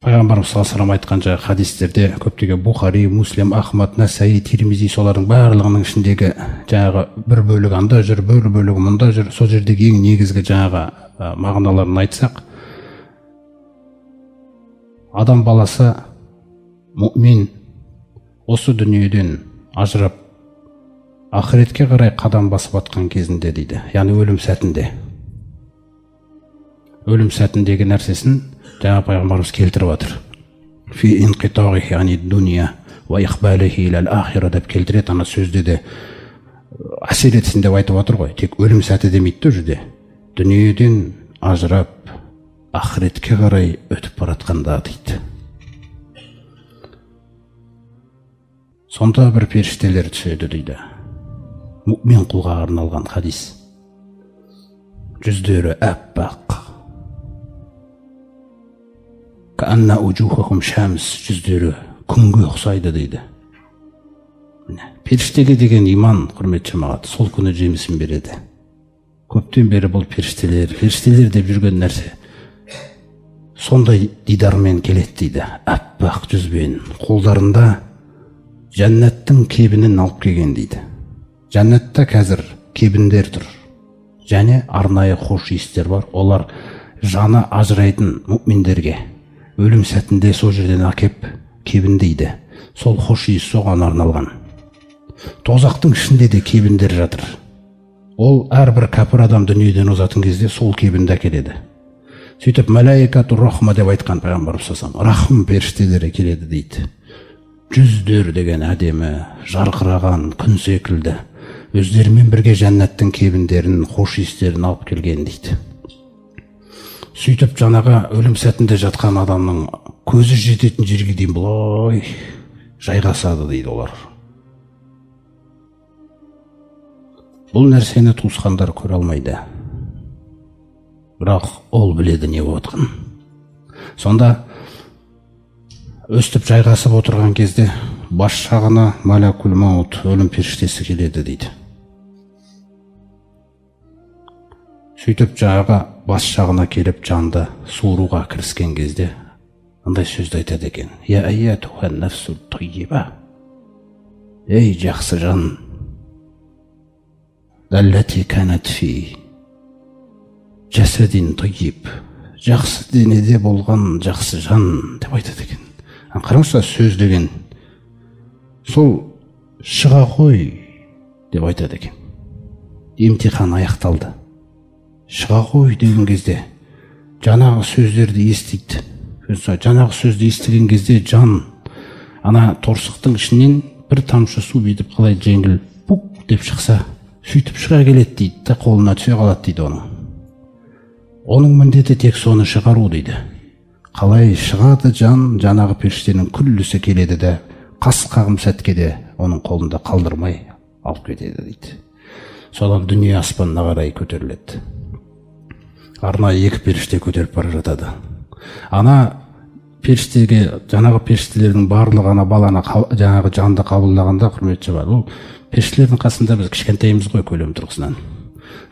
Пайғамбарымыз саллаллаху алейхи вассалам айтқан жаңағы хадистерде көптеген Бухари, Муслим, Ахмад, Насаи, Тирмизи, солардың барлығының ішіндегі жаңағы бір бөлігі анда жүр, бір бөлігі мұнда жүр. Сол жердегі ең негізгі жаңағы мағыналарын айтсақ, адам баласы мүмин осы дүниеден ажырап ақыретке қарай қадам басып атқан кезінде дейді, яғни өлім сәтінде. Өлім сәтіндегі нәрсесін жаңа пайғамбарымыз келтіріп жатыр. Фи инқитағихи ани дуния уа иқбалихи илал ахира деп келтіреді. Ана сөзде де әсер етсін деп айтып жатыр ғой. Тек өлім сәті демейді де ол жерде. Дүниеден ажырап ақыретке қарай өтіп баратқанда дейді. Сонда бір періштелер түседі дейді. Мүмин құлға арналған хадис. Жүздері әппақ. Кәанна уджухахум шамс, жүздері күнге ұқсайды дейді. Міне, періштеге деген иман, құрметті жамағат, сол күні жемісін береді. Көптен бері бұл періштелер, періштелер деп жүрген нәрсе сондай дидармен келеді дейді. Әппақ жүзбен, қолдарында жәннаттың кебінін алып келген дейді. Жәннатта қазір кебіндер тұр. Және арнайы хош иістер бар. Олар жаны ажырайтын мүминдерге өлім сәтінде сол жерден әкеп кебіндейді. Сол хош иіс соған арналған. Тозақтың ішінде де кебіндер жатыр. Ол әрбір кәпір адам дүниеден озатын кезде сол кебінді әкеледі. Сөйтіп мәләикатур рахма деп айтқан пайғамбарымыз саллаллаху алейхи вассалам, рахым періштелері келеді дейді. Жүздер деген әдемі, жарқыраған күн секілді. Өздерімен бірге жәннаттың кебіндерін, хош иістерін алып келген дейді. Сөйтіп жаңағы өлім сәтінде жатқан адамның көзі жететін жерге дейін былай жайғасады дейді олар. Бұл нәрсені туысқандар көре алмайды. Бірақ ол біледі не болып жатқанын. Сонда өстіп жайғасып отырған кезде бас жағына малакул маут, өлім періштесі келеді дейді. Сөйтіп жаңағы бас жағына келіп жанды суыруға кіріскен кезде мындай сөзді айтады екен. Я айятухан нафсул тайиба. Ей жақсы жан. Аллати канат фи жасадин тайиб. Жақсы денеде болған жақсы жан деп айтады екен. Қараңызшы, сөз деген сол шыға қой деп айтады екен. Емтихан аяқталды. Шыға қой деген кезде жаңағы сөздерді естиді. Жаңағы сөзді естіген кезде жан ана торсықтың ішінен бір тамшы су бүйтіп қалай жеңіл пук деп шықса, сөйтіп шыға келеді дейді да, қолына түсе қалады дейді оның. Оның міндеті тек соны шығару дейді. Қалай шығады жан, жаңағы періштенің күллісі келеді де, қас қағым сәтке де оның қолында қалдырмай алып кетеді дейді. Содан дүние аспанына қарай көтеріледі. Арнайы екі періште көтеріп бара жатады. Ана періштеге, жаңағы періштелердің барлығы ана баланы, жаңағы жанды қабылдағанда, құрметті жамағат, ол періштелердің қасында біз кішкентайымыз ғой көлем тұрғысынан.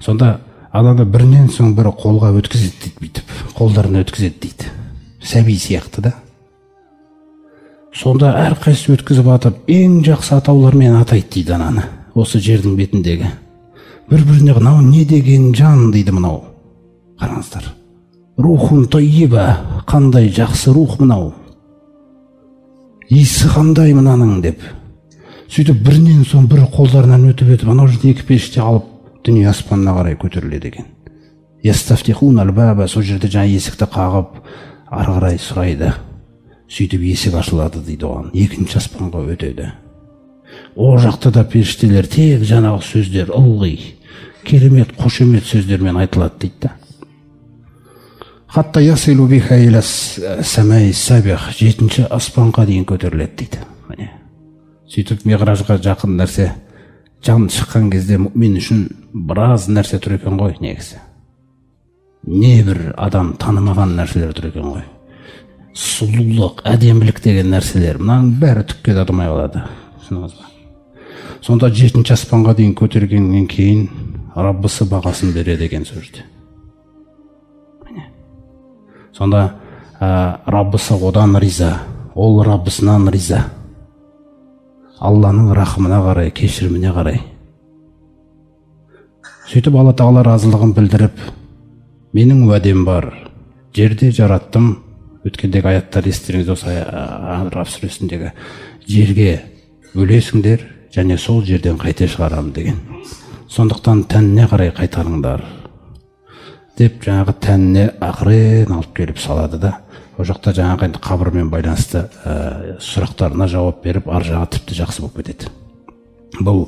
Сонда ананы бірінен соң бірі қолға өткізеді дейді, бүйтіп қолдарына өткізеді дейді. Сәби сияқты да. Сонда әрқайсысы өткізіп атып, ең жақсы атаулармен атайды дейді ананы, осы жердің бетіндегі. Бір-біріне мынау не деген жан дейді мынау. Қараңыздар. Рухун тайиба, қандай жақсы рух мынау. Иісі қандай мынаның деп. Сөйтіп бірінен соң бірі қолдарынан өтіп-өтіп, анау жерде екі періште алып дүние аспанына қарай көтеріледі екен. Ястафтихун аль-баба, сол жерде жаңа есікті қағып, ары қарай сұрайды. Сөйтіп есік ашылады дейді оған. Екінші аспанға өтеді. О жақта да періштелер тек жаңағы сөздер ылғи керемет қошемет сөздермен айтылады дейді да. Хатта ясилу биха иля самай сабих, жетінші аспанға дейін көтеріледі дейді. Міне. Сөйтіп миғражға жақын нәрсе, жан шыққан кезде мүмин үшін біраз нәрсе тұр екен ғой негізі. Не бір адам танымаған нәрселер тұр екен ғой. Сұлулық, әдемілік деген нәрселер, мынаның бәрі түкке татымай қалады. Түсіндіңіз ба? Сонда жетінші аспанға дейін көтергеннен кейін Раббысы бағасын береді екен сол жерде. Міне. Сонда Раббысы одан риза, ол Раббысынан риза. Алланың рахымына қарай, кешіріміне қарай. Сөйтіп Алла Тағала разылығын білдіріп, менің уәдем бар, жерде жараттым. Өткендегі аяттар естеріңізде болса, Араф сүресіндегі жерге өлесіңдер және сол жерден қайта шығарамын деген. Сондықтан тәніне қарай қайтарыңдар деп жаңағы тәніне ақырын алып келіп салады да, ол жақта жаңағы енді қабірмен байланысты сұрақтарына жауап беріп, ар жағы тіпті жақсы болып кетеді. Бұл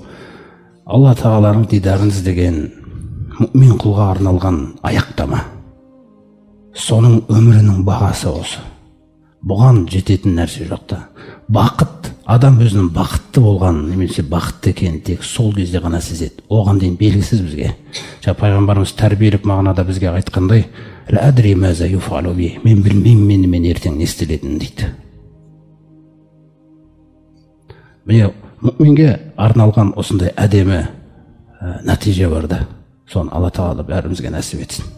Алла Тағаланың дидарын іздеген мүмин құлға арналған аяқтама. Соның өмірінің бағасы осы. Бұған жететін нәрсе жоқ та. Бақыт, адам өзінің бақытты болғанын немесе бақытты екенін тек сол кезде ғана сезеді. Оған дейін белгісіз бізге. Жаңа пайғамбарымыз тәрбиелік мағынада бізге айтқандай, мен білмеймін менімен ертең не істелетінін дейді. Міне мүминге арналған осындай әдемі нәтиже бар да. Соны Алла Тағала бәрімізге нәсіп етсін.